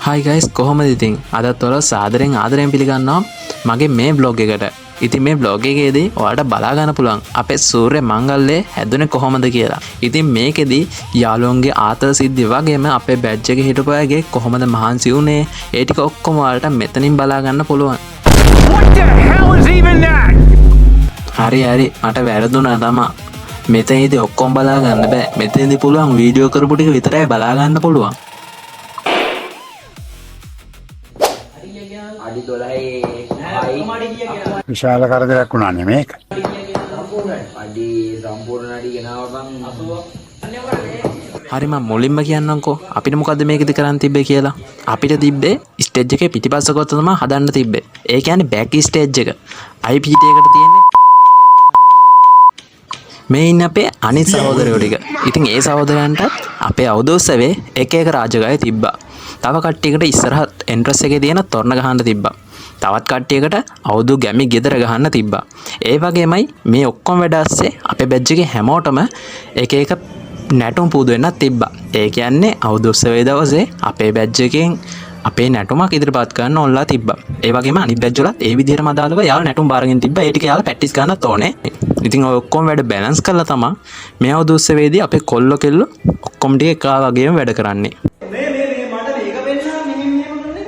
හයි guys, කොහොමද ඉතින්? අදත් ඔයාලා සාදරයෙන් ආදරයෙන් පිළිගන්නවා මගේ මේ බ්ලොග් එකට. ඉතින් මේ බ්ලොග් එකේදී ඔයාලට බලා ගන්න පුළුවන් අපේ සූර්ය මංගල්‍යය හැදුනේ කොහොමද කියලා. ඉතින් මේකෙදී යාළුවන්ගේ ආතල් සිද්ධි වගේම අපේ බැච් එකේ හිටපු අයගේ කොහොමද මහන්සි වුනේ ඒ ටික ඔක්කොම ඔයාලට මෙතනින් බලා ගන්න පුළුවන්. What the hell is even that? හරි හරි, මට වැරදුනා තමා. මෙතනදී ඔක්කොම බලා ගන්න බෑ. මෙතනදී පුළුවන් වීඩියෝ කරපු ටික විතරයි බලා ගන්න පුළුවන්. අඩි 12 විශාල කරදරයක් වුණානේ මේක. අඩි සම්පූර්ණ අඩි ගෙනාව බං. හරි, මම මුලින්ම කියන්නම්කෝ අපිට මොකද්ද මේකෙදි කරන්න තිබ්බේ කියලා. අපිට තිබ්බේ ස්ටේජ් එකේ පිටිපස්ස කොත්ත තමයි හදන්න තිබ්බේ. ඒ කියන්නේ බෑක් ස්ටේජ් එක. IPT එකට තියෙන්නේ මේ ඉන්න අපේ අනිත් සහෝදරයෝ ටික. ඉතින් ඒ සහෝදරයන්ටත් අපේ අවුරුදු උත්සවයේ එක එක රාජකාරි තිබ්බා. තව කට්ටියකට ඉස්සරහ එන්ට්‍රස් එකේ තියෙන තොරණ ගහන්න තිබ්බා. තවත් කට්ටියකට අවුරුදු ගැමි ගෙදර ගහන්න තිබ්බා. ඒ වගේමයි මේ ඔක්කොම වැඩ අස්සේ අපේ බැච් එකේ හැමෝටම එක එක නැටුම් පුහුණු වෙන්නත් තිබ්බා. ඒ කියන්නේ අවුරුදු උත්සවයේ දවසේ අපේ බැච් එකෙන් අපේ නැටුමක් ඉදිරිපත් කරන්න ඕනලා තිබ්බා. ඒ වගේම අනිත් බැච් වලත් ඒ විදිහටම අදාළව යාළු නැටුම් බාරගෙන තිබ්බා. ඒ ටික යාළු ප්‍රැක්ටිස් කරන්නත් ඕනේ. ඉතින් ඔය ඔක්කොම වැඩ බැලන්ස් කරලා තමා මේ අවුරුදු උත්සවයේදී අපේ කොල්ලෝ කෙල්ලෝ ඔක්කොම ටික එකා වගේම වැඩ කරන්නේ.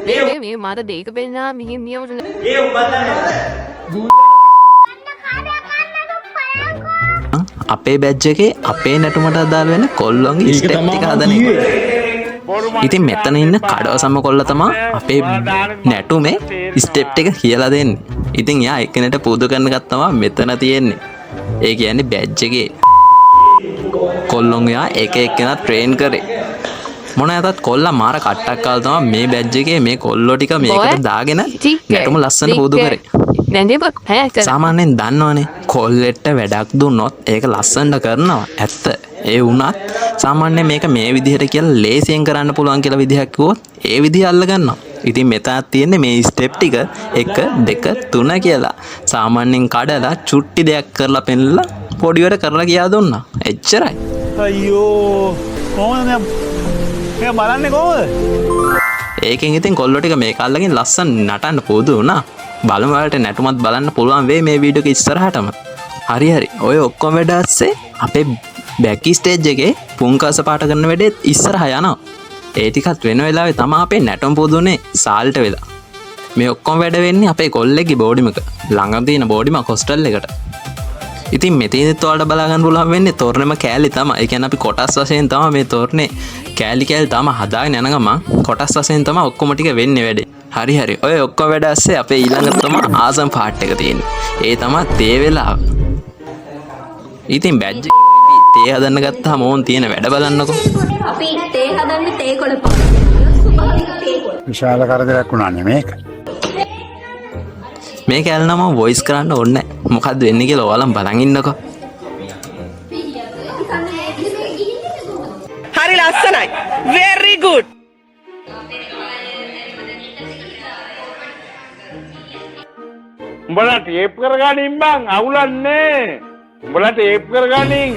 මේ මේ මට දෙක පෙන්නා මිහිම් නියම. අපේ බැච් එකේ අපේ නැටුමට අදාළ වෙන කොල්ලොන්ගේ ස්ටෙප් ටික හදන එක. ඉතින් මෙතන ඉන්න කඩවසම කොල්ල තමා අපේ නැටුමේ ස්ටෙප් ටික කියලා දෙන්නේ. ඉතින් එයා එක්කෙනෙක්ට පුදු කරන එකක් තමා මෙතන තියෙන්නේ. ඒ කියන්නේ බැච් එකේ කොල්ලොන් එයා එක එක්කෙනා ට්‍රේන් කරේ. මොන ඇතත් කොල්ලා මාර කට්ටක් කාලා තමා මේ බැච් එකේ මේ කොල්ලෝ ටික මේකට දාගෙන නැටුම ලස්සන පුදු කරේ. සාමාන්‍යයෙන් දන්නවනේ කොල්ලෙට්ට වැඩක් දුන්නොත් ඒක ලස්සනට කරනවා ඇත්ත. ඒ වුණත් සාමාන්‍යයෙන් මේක මේ විදිහට කියලා ලේසියෙන් කරන්න පුළුවන් කියලා විදිහක් කිව්වොත් ඒ විදිහ අල්ල ගන්නවා. ඉතින් මෙතනක් තියෙන්නේ මේ ස්ටෙප් ටික 1 2 3 කියලා සාමාන්‍යයෙන් කඩලා චුට්ටි දෙයක් කරලා පෙන්නලා පොඩි වැඩ කරලා කියා දුන්නා. එච්චරයි. අයියෝ, කොහොමද මෙයා බලන්නේ කොහොමද? ඒකෙන් ඉතින් කොල්ලෝ ටික මේක අල්ලගෙන ලස්සන නටන්න පුරුදු වුණා. බලමු ඔයාලට නැටුමත් බලන්න පුළුවන් වෙයි මේ වීඩියෝ එක ඉස්සරහටම. හරි හරි, ඔය ඔක්කොම වැඩ අස්සේ අපේ බැක් ස්ටේජ් එකේ පුන්කස පාට කරන වැඩේත් ඉස්සරහ යනවා. ඒ ටිකත් වෙන වෙලාවේ තමා අපේ නැටුම් පුරුදුනේ සාල්ට වෙලා. මේ ඔක්කොම වැඩ වෙන්නේ අපේ කොල්ලෙක්ගේ බෝඩිමක. ළඟම තියෙන බෝඩිමක් හොස්ටල් එකට. ඉතින් මෙතනදිත් ඔයාලට බලා ගන්න පුළුවන් වෙන්නේ තොරණෙම කෑලි තමයි. ඒ කියන්නේ අපි කොටස් වශයෙන් තමයි මේ තොරණේ කෑලි කෑලි තමයි හදාගෙන යන ගමන් කොටස් වශයෙන් තමයි ඔක්කොම ටික වෙන්නේ වැඩේ. හරි හරි, ඔය ඔක්කොම වැඩ ඇස්සේ අපේ ඊළඟට තමයි ආසම් පාට් එක තියෙන්නේ. ඒ තමයි තේ වෙලාව. ඉතින් බැජ් එක තේ හදන්න ගත්තාම ඕන් තියෙන වැඩ බලන්නකෝ. අපි තේ හදන්නේ තේ කොළ පාවිච්චි කරලා ස්වභාවික තේ කොළ. විශාල කරදරයක් වුණානේ මේක. මේ කෑල්ල නම් මම වොයිස් කරන්න ඕනේ නැහැ. මොකද්ද වෙන්නේ කියලා ඔයාලම බලන් ඉන්නකෝ. හරි ලස්සනයි. Very good. උඹලා ටේප් කරගනින් බං, අවුලන්නේ. උඹලා ටේප් කරගනින්.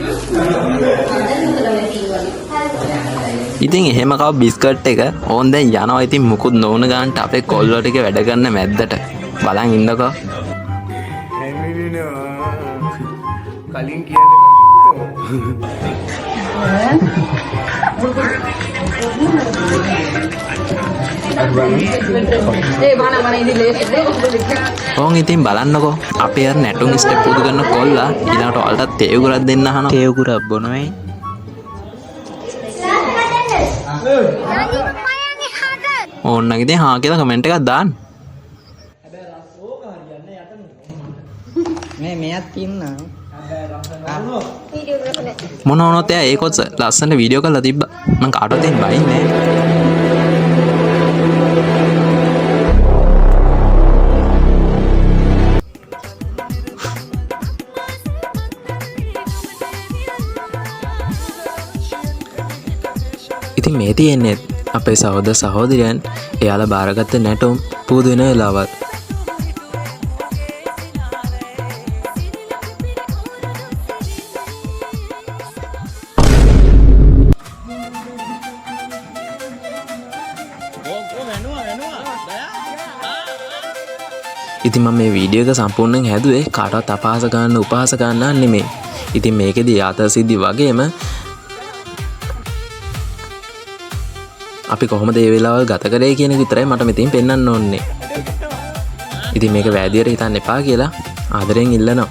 ඉතින් එහෙම කව බිස්කට් එක ඕන් දැන් යනවා. ඉතින් මුකුත් නොවුන ගානට අපේ කොල්ලෝ ටික වැඩ කරන මැද්දට බලන් ඉන්නකෝ. කලින් කියන්නකෝ. ඕන් ඉතින් බලන්නකෝ අපේ අර නැටුම් ස්ටෙප් පුදු කරන කොල්ලා ඊළඟට ඔයාලට තේ උගුරක් දෙන්න අහනවා. තේ උගුරක් බොනවයි. ඕන් නම් ඉතින් හා කියලා කමෙන්ට් එකක් දාන්න. මේ මෙයත් ඉන්නවා. මොන වුණොත් එයා ඒ කොටස ලස්සනට වීඩියෝ කරලා තිබ්බා. මං කාටවත් එහෙම බයින්නේ නෑ. ඉතින් මේ තියෙන්නේ අපේ සහෝදර සහෝදරියන් එයාලා බාරගත්ත නැටුම් පුහුණු වෙන වෙලාවල්. ඉතින් මම මේ වීඩියෝ එක සම්පූර්ණයෙන් හැදුවේ කාටවත් අපහාස කරන්න උපහාස කරන්න නෙමෙයි. ඉතින් මේකෙදි යාතන සිද්ධි වගේම අපි කොහොමද ඒ වෙලාවල් ගත කරේ කියන එක විතරයි මට මෙතනින් පෙන්වන්න ඕනේ. ඉතින් මේක වැදියට හිතන්න එපා කියලා ආදරෙන් ඉල්ලනවා.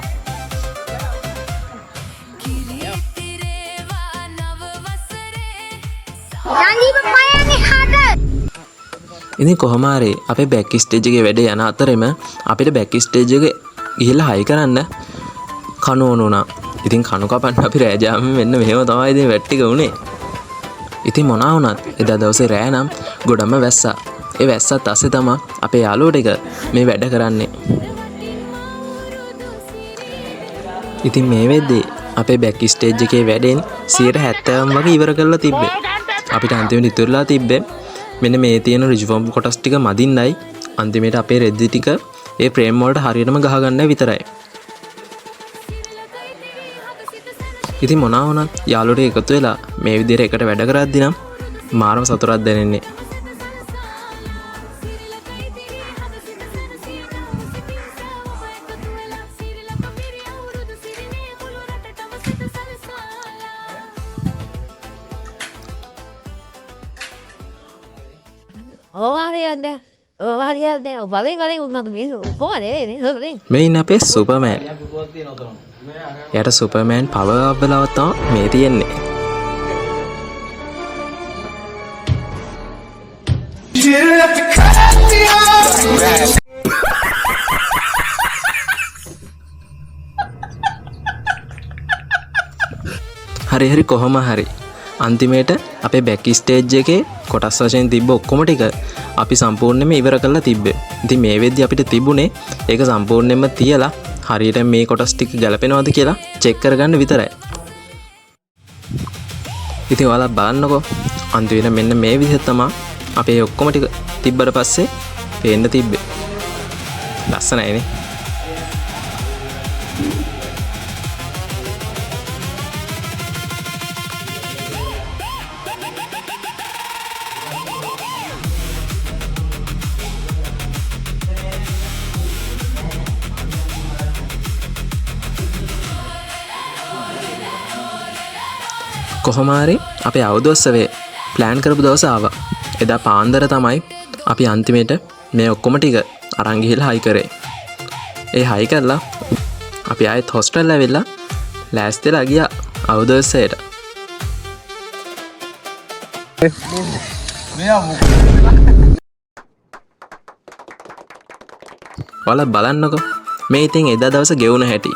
ඉතින් කොහොම හරි අපේ බැක් ස්ටේජ් එකේ වැඩේ යන අතරෙම අපිට බැක් ස්ටේජ් එක ගිහිල්ලා හයි කරන්න කණු ඕන වුණා. ඉතින් කණු කපන්න අපි රෑ ජාමෙන් වෙන්න මෙහෙම තමයි ඉතින් වැඩ ටික වුණේ. ඉතින් මොනවා වුණත් එදා දවසේ රෑ නම් ගොඩම වැස්සා. ඒ වැස්සත් අස්සේ තමා අපේ යාළුවෝ ටික මේ වැඩ කරන්නේ. ඉතින් මේ වෙද්දී අපේ බැක් ස්ටේජ් එකේ වැඩෙන් 70% වගේ ඉවර කරලා තිබ්බේ. අපිට අන්තිමට ඉතුරුලා තිබ්බේ මෙන්න මේ තියෙන රිජුෆෝම් කොටස් ටික මදින්නයි අන්තිමට අපේ රෙදි ටික ඒ ෆ්‍රේම් වලට හරියටම ගහගන්න විතරයි. ඉතින් මොනවා වුණත් යාළුවෝ ටික එකතු වෙලා මේ විදිහට එකට වැඩ කරද්දී නම් මාරම සතුටක් දැනෙන්නේ. මේ ඉන්න අපේ සුපර්මෑන්. එයාට සුපර්මෑන් පවර් අප් වෙලාවක් තමයි මේ තියෙන්නේ. හරි හරි කොහොම හරි අන්තිමේට අපේ බැක් ස්ටේජ් එකේ කොටස් වශයෙන් තිබ්බ ඔක්කොම ටික අපි සම්පූර්ණයෙන්ම ඉවර කරලා තිබ්බේ. ඉතින් මේ වෙද්දි අපිට තිබුණේ ඒක සම්පූර්ණයෙන්ම තියලා හරියට මේ කොටස් ටික ගැලපෙනවද කියලා චෙක් කරගන්න විතරයි. ඉතින් ඔයාලා බලන්නකෝ අන්තිමේට මෙන්න මේ විදිහට තමයි අපේ ඔක්කොම ටික තිබ්බට පස්සේ පේන්න තිබ්බේ. ලස්සනයිනේ. කොහොම හරි අපේ අවුරුදු උත්සවයේ ප්ලෑන් කරපු දවස ආවා. එදා පාන්දර තමයි අපි අන්තිමේට මේ ඔක්කොම ටික අරන් ගිහිල්ලා හයි කරේ. ඒ හයි කරලා අපි ආයෙත් හොස්ටල් ඇවිල්ලා ලෑස්තිලා ගියා අවුරුදු උත්සවයට. ඔයාලා බලන්නකෝ මේ ඉතින් එදා දවස ගෙවුන හැටි.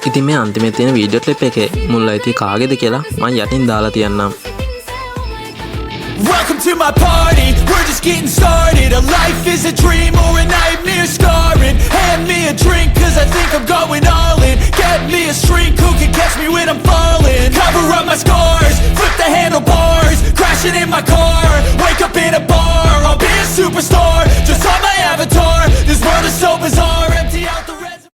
ඉතින් මේ අන්තිමේ තියෙන වීඩියෝ ක්ලිප් එකේ මුල් අයිතිය කාගේද කියලා මං යටින් දාලා තියන්නම්. Welcome to my party, we're just getting started. A life is a dream or a nightmare scarring. Hand me a drink cause I think I'm going all in. Get me a shrink who can catch me when I'm falling. Cover up my scars, flip the handlebars. Crashing in my car, wake up in a bar.